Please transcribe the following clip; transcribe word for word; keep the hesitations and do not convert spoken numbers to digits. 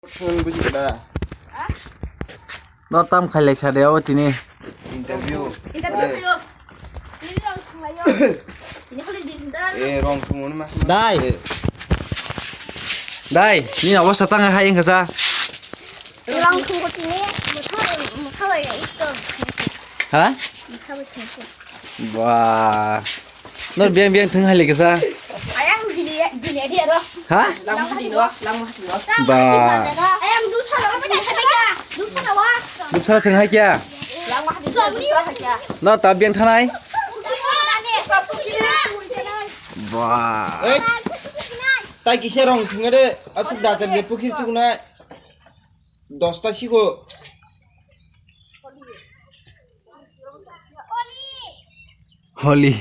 Phone buji kada. No tam khailai sa de o tini. Interview. Interview. Ini rong thanglayo. Ini khali di sendal. Eh, rong thumuni mas. Dai. Eh. Dai, ni awasa tang hai wngkha sa. Rong thumgo tini, motha, motha bai ito. Ha? Motha bai thangsi. Ba. Nor biang biang thang hai le kisa. Ayang bili, bili dia ro. Ha? Langma hati no, langma hati no. Ba. Ayang dutha lawa thang hai kya? Dutha lawa. Dutha thang hai kya? Langma hati no, dutha hai kya? No ta biang thanai. Ba. Ei. Tai kisa rong thang de, asuk datar je pukhir tukna. Dosta siko. Holi.